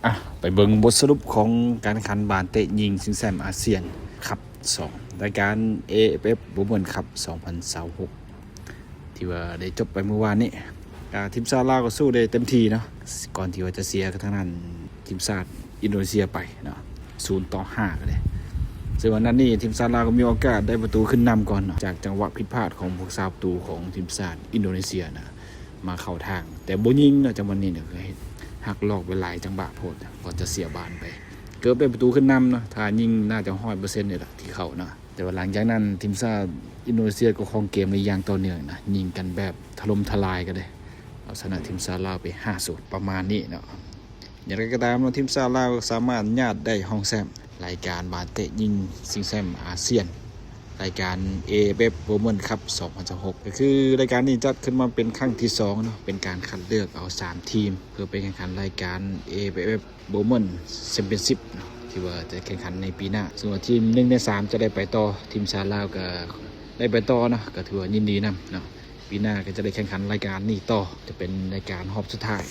ອ່ະ ໄປເບິ່ງບົດສະຫຼຸບຂອງການແຂ່ງຂັນບານເຕະຍິງຊິງແຊ້ມອາຊຽນຄັບສອງ ລາຍການ ເອເອັຟເອັຟ Women Cup ສອງພັນຊາວຫົກ ທີ່ວ່າໄດ້ຈົບໄປມື້ວານນີ້. ອ່າ ທີມຊາດລາວກໍສູ້ໄດ້ເຕັມທີ່ເນາະ ກ່ອນທີ່ວ່າຈະເສຍກັບທາງດ້ານທີມຊາດອິນໂດເນເຊຍໄປເນາະ ສູນຕໍ່ຫ້າ ກໍໄດ້. ເຊິ່ງວ່ານັດນີ້ທີມຊາດລາວກໍມີໂອກາດໄດ້ປະຕູຂຶ້ນນຳກ່ອນເນາະ ຈາກຈັງຫວະຜິດພາດຂອງຜູ້ຮັກສາປະຕູຂອງທີມຊາດອິນໂດເນເຊຍນະ ມາເຂົ້າທາງ ແຕ່ບໍ່ຍິງເນາະ. ຈັງຫວະນີ້ນະ ຫັກຫຼອກໄປຫຼາຍຈັງຫວະໂພດ ກ່ອນຈະເສຍບານໄປ. ເກີບໄດ້ປະຕູຂຶ້ນນຳເນາະ ຖ້າຍິງໜ້າຈະຮ້ອຍເປີເຊັນນີ້ລະທີ່ເຂົ້າເນາະ. ແຕ່ວ່າຫຼັງຈາກນັ້ນ ທີມຊາດອິນໂດເນເຊຍກໍຄອງເກມໄດ້ຢ່າງຕໍ່ເນື່ອງນະ ຍິງກັນແບບຖະຫຼົ່ມທະລາຍກັນເດ້ ເອົາຊະນະທີມຊາດລາວໄປຫ້າສູນ ປະມານນີ້ເນາະ. ຢ່າງໃດກໍຕາມເນາະ ທີມຊາດລາວກໍສາມາດຍາດໄດ້ຮອງແຊ້ມລາຍການບານເຕະຍິງຊິງແຊ້ມອາຊຽນ ລາຍການ ເອເອັຟເອັຟ Women Cup ສອງພັນຊາວຫົກ ກໍຄືລາຍການນີ້ຈັດຂຶ້ນມາເປັນຄັ້ງທີສອງເນາະ ເປັນການຄັດເລືອກເອົາສາມທີມ ເພື່ອໄປແຂ່ງຂັນລາຍການ ເອເອັຟເອັຟ Women Championship ເນາະ ທີ່ວ່າຈະແຂ່ງຂັນໃນປີໜ້າ. ເຊິ່ງວ່າທີມໜຶ່ງໃນສາມຈະໄດ້ໄປຕໍ່ ທີມຊາດລາວກໍໄດ້ໄປຕໍ່ເນາະ ກໍຖືວ່າຍິນດີນຳເນາະ. ປີໜ້າກໍຈະໄດ້ແຂ່ງຂັນລາຍການນີ້ຕໍ່ ຈະເປັນລາຍການຮອບສຸດທ້າຍ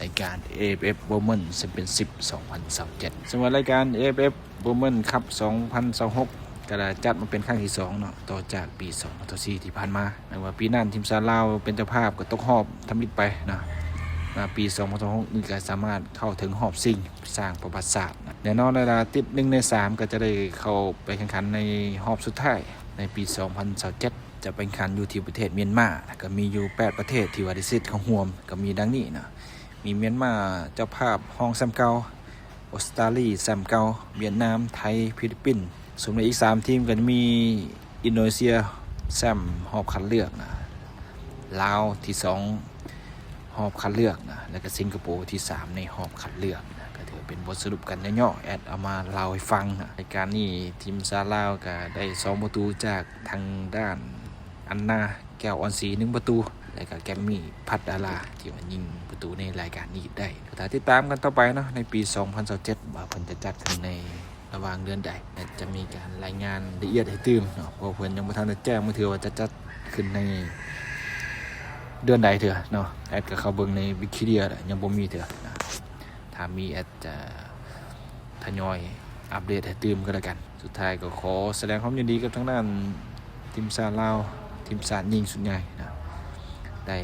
ລາຍການ ເອເອັຟເອັຟ Women Championship ສອງພັນຊາວເຈັດ. ເຊິ່ງວ່າລາຍການ ເອເອັຟເອັຟ Women Cup ສອງພັນຊາວຫົກ ກໍໄດ້ຈັດມາເປັນຄັ້ງທີສອງເນາະ ຕໍ່ຈາກປີສອງພັນຊາວສີ່ທີ່ຜ່ານມາ. ແມ່ນວ່າປີນັ້ນທີມຊາດລາວເປັນເຈົ້າພາບກໍຕົກຮອບທຳອິດໄປເນາະ ມາປີສອງພັນຊາວຫົກນີ້ກໍສາມາດເຂົ້າເຖິງຮອບຊິງ ສ້າງປະຫວັດສາດ. ແນ່ນອນແລ້ວລະ ຕິດໜຶ່ງໃນສາມກໍຈະໄດ້ເຂົ້າໄປແຂ່ງຂັນໃນຮອບສຸດທ້າຍໃນປີສອງພັນຊາວເຈັດ ຈະໄປແຂ່ງຂັນຢູ່ທີ່ປະເທດມຽນມາ ກໍມີຢູ່ແປດປະເທດທີ່ວ່າໄດ້ສິດເຂົ້າຮ່ວມ ກໍມີດັ່ງນີ້ເນາະ ມີມຽນມາເຈົ້າພາບຮອງແຊ້ມເກົ່າ, ອົດສະຕາລີແຊ້ມເກົ່າ, ຫວຽດນາມ, ໄທ, ຟີລິບປິນ. ສ່ວນອີກສາມທີມກໍຈະມີອິນໂດເນເຊຍແຊ້ມຮອບຄັດເລືອກນະ, ລາວທີສອງຮອບຄັດເລືອກນະ ແລ້ວກໍສິງກະໂປທີສາມໃນຮອບຄັດເລືອກນະ. ກໍຖືວ່າເປັນບົດສະຫຼຸບກັນຫຍໍ້ໆ ແອດເອົາມາເລົ່າໃຫ້ຟັງນະ. ລາຍການນີ້ທີມຊາດລາວກໍໄດ້ສອງປະຕູຈາກທາງດ້ານອັນນາ ແກ້ວອ່ອນສີ ໜຶ່ງປະຕູ ແລ້ວກໍແກມມີ ພັດດາລາ ທີ່ວ່າຍິງປະຕູໃນລາຍການນີ້ໄດ້. ກໍຖ້າຕິດຕາມກັນຕໍ່ໄປເນາະ ໃນປີສອງພັນຊາວເຈັດ ວ່າເພິ່ນຈະຈັດຂຶ້ນໃນລະຫວ່າງເດືອນໃດ ແລະ ຈະມີການລາຍງານລະອຽດໃຫ້ຕື່ມເນາະ ເພາະວ່າເພິ່ນຍັງບໍ່ທັນໄດ້ແຈ້ງມາເທື່ອວ່າຈະຈັດຂຶ້ນໃນເດືອນໃດເທື່ອເນາະ. ແອດກໍເຂົ້າເບິ່ງໃນວິກິເດຍແລ້ວ ຍັງບໍ່ມີເທື່ອນະ. ຖ້າມີແອດຈະທະຍອຍອັບເດດໃຫ້ຕື່ມກໍແລ້ວກັນ. ສຸດທ້າຍກໍຂໍສະແດງຄວາມຍິນດີກັບທາງດ້ານທີມຊາດລາວ ທີມຊາດຍິງຊຸດໃຫຍ່ນະ ໄດ້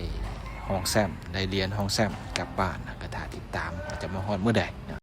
ຮອງແຊ້ມ ໄດ້ຫຼຽນຮອງແຊ້ມກັບບ້ານນະ. ກໍຖ້າຕິດຕາມວ່າຈະມາຮອດມື້ໃດນະ